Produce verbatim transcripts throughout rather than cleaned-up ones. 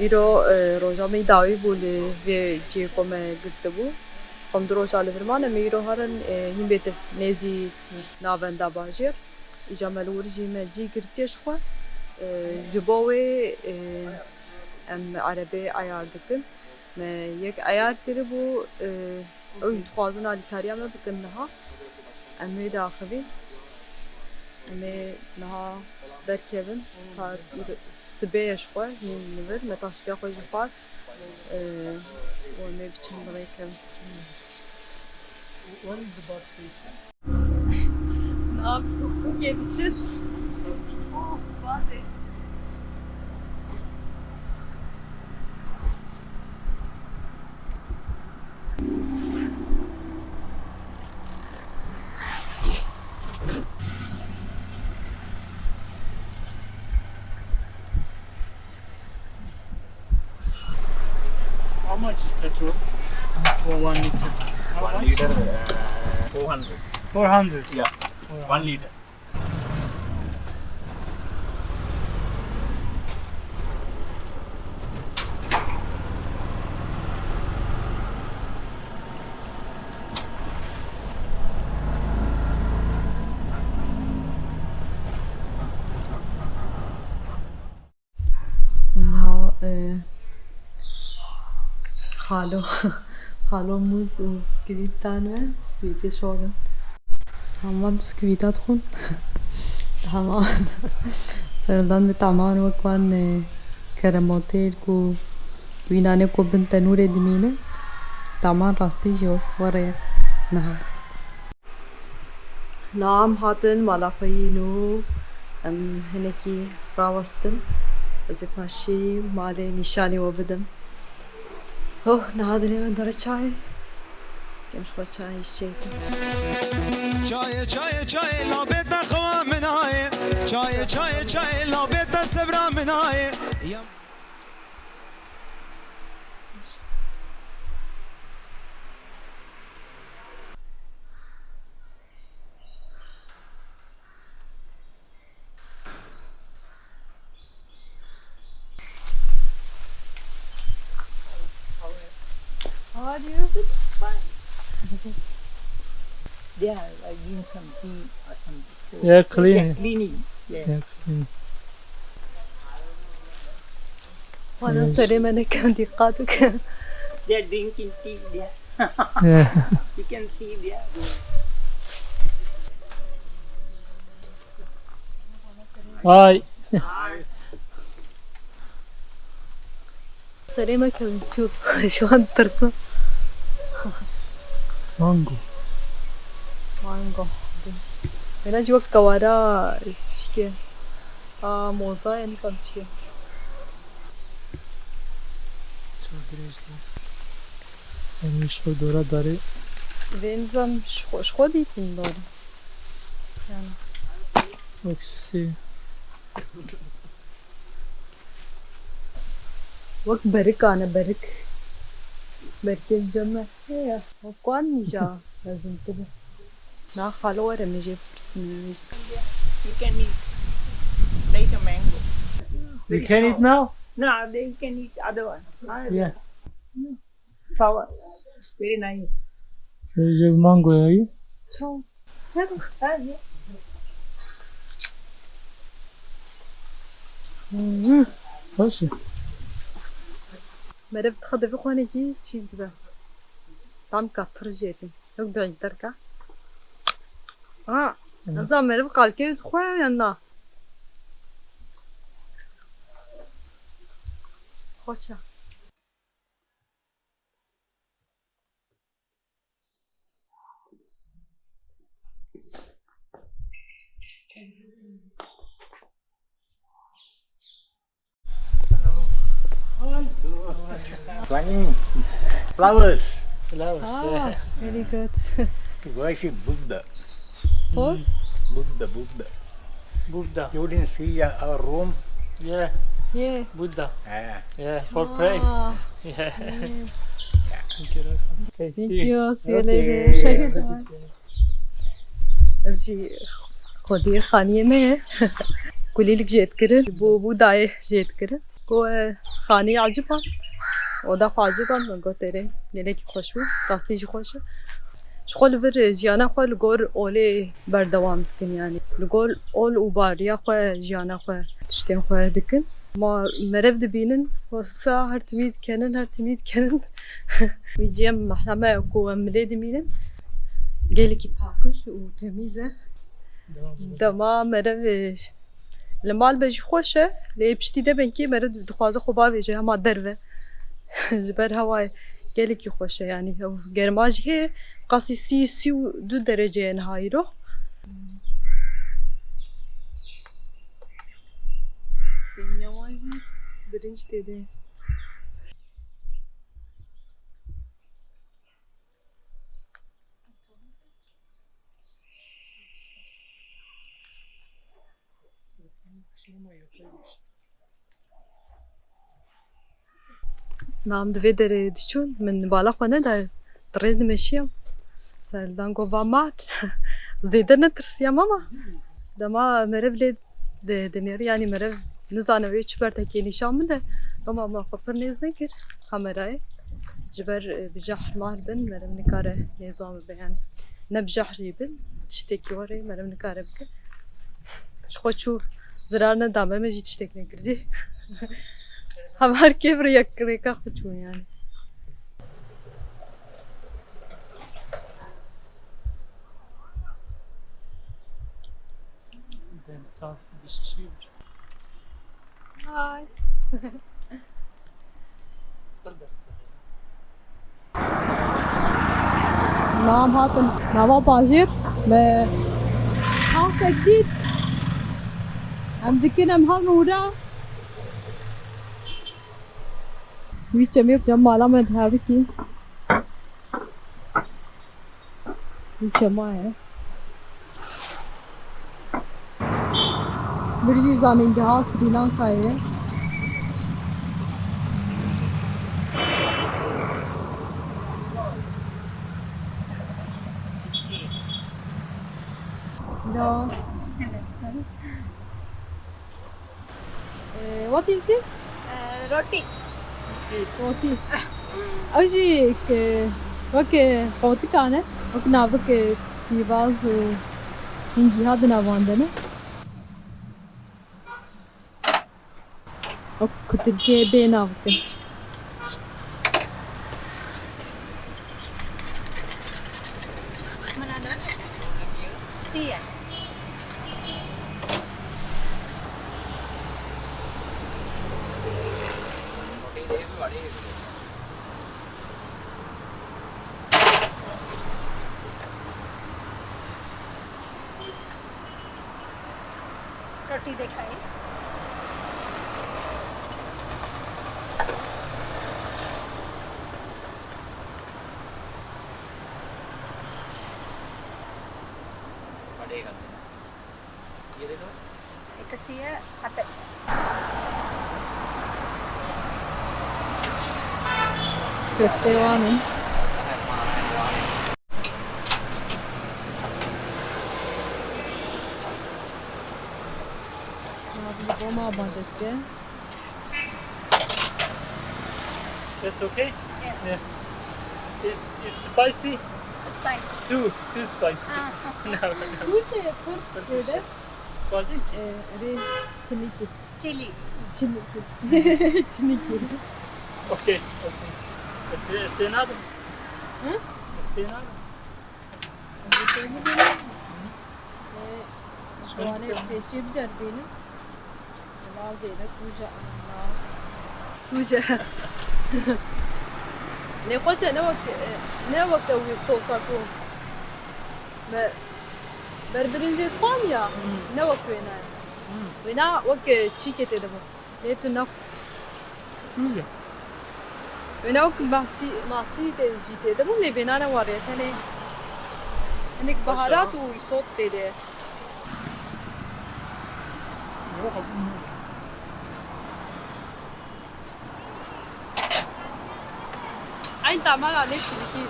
Îro, e, roja me yî dawî bû li vê cihê ku me girtibû. Xwem du roja li vir man, em ê îro herin, e, hîn bêtir nêzî navenda bajêr. Îja me li wir jî me cî girtiye ji xwe. E, ji bo wê, e, em erebê eyar dikin. Me yek eyar kiribû, e, ew jî dixwazin alîkariya me bikin niha. Em wê diaxivîn. Em ê niha derkevin. Saet îro-, sibê ye ji xwe, hîn li vir. Me taştiya xwe jî xwar. E, û em ê biçin bi rê kevin. Niha bi tuktukê diçin. Oh, badê. How much is petrol for one liter? How One much? Liter, uh, four hundred. Four hundred. Yeah, Four hundred. One liter. Niha, e, xalo, xalo mûz û bisküvît dan me, bisküvîtê şor in. Hema bisküvîta dixwin. Hema serdan bi taman wek wan, e, keremotêr ku wî nanê ku bin tenûrê dimîne. Taman rastî jî wek werê niha. Niha em hatin mala xwe yî nû, em hinekî rawestin. Ez ê paşî malê nîşanî we bidim. Oh, niha dilê min dere çayê. Em ji xwe çayê çêkin. Çayê, çayê, çayê, labê te xewa min ayê. Çayê, çayê, çayê, labê te sebra min ayê. Ya How are you? Good, fine. Yeah, I drink some tea or some coffee. Yeah, clean. They're cleaning. Yeah. Yeah, clean. Wana Yes. serê me nekem dîqat bike. They're drinking tea there. Yeah. You can see there. Hi. Serê me kevin çû. Şu an tirsim. Mango. Mango. Wêna jî wek kewara çike. A moza yani kam çi? Çok direjli. Em ji xwe dora darê. Vê nizam ji xwe, ji xwe dîtin darê. Yani. Wek sisê. Wek berik ane berik. Berikê cem me. He ya. Wek wan nîja mezintir e. Na xalo were min jê bipirsin, min jê. You can eat. Like a mango. You can eat now? No, they can eat other one. Ah, yeah. Sour. Very nice. Şöyle bir mango yayayım. Çok. Hadi, hadi. Hmm. Hoş. Meriv dixe devê xwanekî çî dibe. Tam ka pir jêtin. Yok bir derka. Ha, Hı. Nizam meriv qalkê dixwe ya na. Hoşa. Twenty flowers. Flowers, Ah, yeah. Very good. Worship Buddha. For? Buddha, Buddha. Buddha. You didn't see uh, our room? Yeah. Yeah. Buddha. Ah. Yeah, for pray. Ah. Yeah. Yeah. Thank you. Okay, Thank see you. You. See you Okay. Later. Bye. Ev jî xwediyê xaniyê me ye. Kulîlik jê dikirin. Bû, bû dayê jê dikirin. Ku, e, xaneyê eciban, oda xwe eciban, min got erê, gelekî xweş bû, rastî jî xweş e. Ji xwe li vir, e, jiyana xwe li gor olê berdewam dikin, yanî li gor ol û bariya xwe jiyana xwe, tiştên xwe dikin. Ma merev dibînin, wisa her timî dikenin, her timî dikenin. Wî cem mehleme ku em milê dimînin, gelekî paqij û temîz e. Dema merev, e, li mal be jî xweş e, lê piştî de belkî meriv dixwaze xwe bavêje hema derve. Ji ber hewayê gelekî xweş e, yanî ew germa jî heye, qasî sî, sî û du dereceye niha îro. Sêmiya wan jî birinc tê de. Nam di vê derê diçûn, min bala xwe neda, di rê dimeşiyam. Ser dango va mar. Zêde netirsiyam ama dema meriv lê di-, dinêrî, yanî meriv nizane wê çi bertekê nîşan bide. Ama me xwe pir nêz nekir kamerayê. Ji ber, e, bi jehr mar bin, meriv nikare nêzwan bibe yanî. Ne bi jehr jî bin, tiştekî were, meriv nikare bike. Ji xwe çû zirar neda me, me jî tiştek nekir jî. Hem her kê bi rêk-, rêka xwe çûn yanî. Hi. Nam hatin nava bajêr me taxtek dît. Em dikin em herin ûra. Wî çemê cem mala me diherikî. Wî çema ye. Vir jî zanîngeha Srî Lankayê ye. Hello. Eh, what is this? Eh, roti. Roti. Ew jî ke weke qotika ne, wek navik pîvaz û hingî ha di navan de ne. Wek kutilkê bê navik e. Mana dong? Siya. Roti de khai. Ye dekho. Ek siya atak. Köfte wan in. Navli boma badetke. It's okay? Yeah. Yeah. It's, it's spicy? Spicy. Too, too spicy. Ah. No, no. Tû şey pir zêde. Spicy? Eh, erê çilikî. Chili. Çilikî. Çilikî. Okay, okay. Estê, estê nadim. Hı? Estê nadim. Estê nadim. Eh, şuane pêşî biceribînim. Wela zêde tûj e, Allah. Tûj e. Lê xweş e, ne wek, ne wek ew sosa ku me ber birincê dixwar ya, hmm, ne wek wêna ye. Hmm. Wêna wek çîkê tê de bû. Lê tu ne. Tûj e. Wêna wek masî, masî tê jî tê de bû, lê vêna ne warê, tenê hinek baharat û îsot tê de. Eyn tama ya lê çilikî.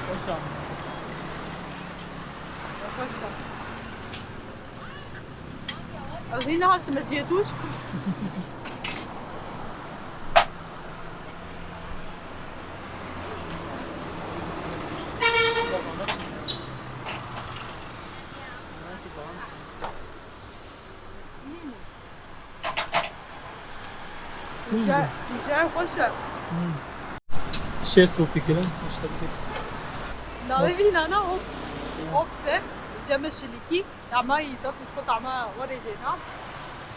Xweş e. Xweş e. Ez hîn nehatime cêdûş. Hîja, hîja xweş e. Hmm. Şêst rûpî kilo, heştê rûpî. Navê vî nana Ops. Ops e. Cem e şilîkî. Tama yî zat ji xwe tama werê jê na.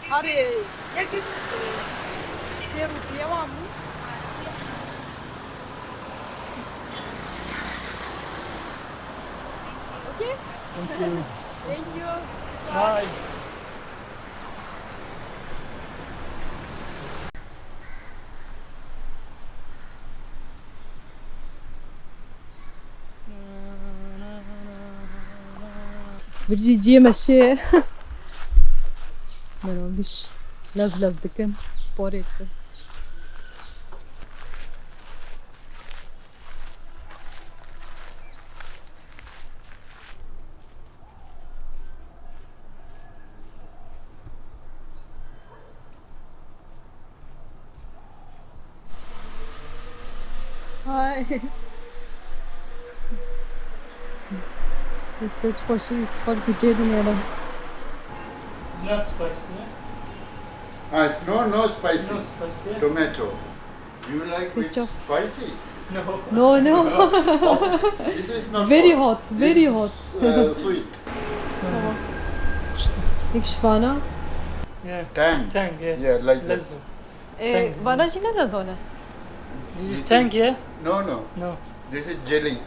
Harê yek, e, sê rûpî wan bû. Okay? Thank you. Thank you. Bye. Bircî ciyê me şê. Merwan giş lez lez dikin, sporê dikin. Hay. Îşte çi xweşî, xwe dikê dinêre. It's not spicy, eh? Ah, it's no, no spicy. No spicy, eh? Tomato. You like it Ketchup. Spicy? No. No, no. Hot. This is not Very hot. Hot, very hot. This is, uh, sweet. Tamam. Yek şifana. Yeah. Tang. Tang, yeah. Yeah, like that. Lezzo. E, Tang. Vana jî ne lezane? This is Tang, yeah? No, no. No. This is jelly.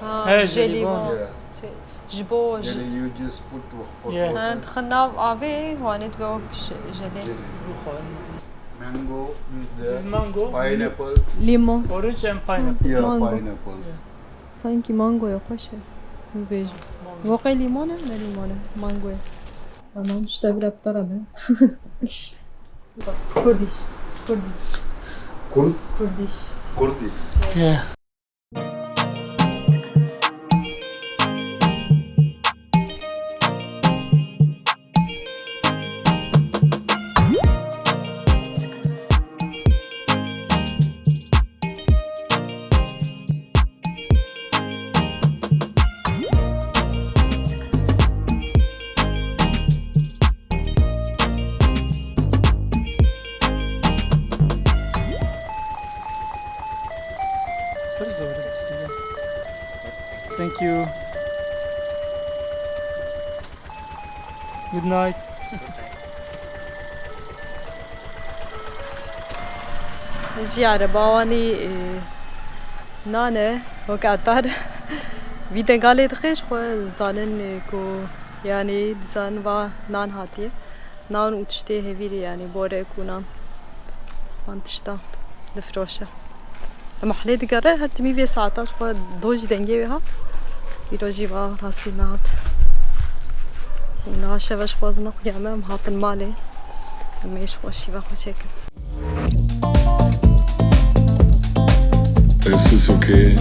Ha, He, jelly jelibon. Bon. Yeah. Şey, ji bo, ji Jelly you just put to hot Yeah. water. Ha, dixin nav avê, wanê dibe wek ş-, jelê. Jelly. Mango, This the mango. Pineapple. Limon. Orange and pineapple. Yeah, Mango. Pineapple. Yeah. Sankî mangoya xweş e. Bibêjim. Mango. Voqey limon e, ne limon e, mango ye. Tamam, işte bile bu tarafa. Kurdiş. Kurdiş. Kur- Kurdiş. Kurdiş. Yeah. Thank you. Good night. Jî ereba wanî, e, nan e, wek atar. Vî denga lê dixê ji xwe zanin, e, ku, yanî, dizanin va nan hatiye. Nan û tiştê hevîrî, yanî, borek û nan. Van tişta difiroşe. Li mehlê digere, her timî vê saeta ji xwe do jî dengê wê hat. Îro jî va rastî me hat. Û niha şeve ji xwe zina xuya me, em hatin malê. Em ê ji xwe şîva xwe çêkin. Is this okay?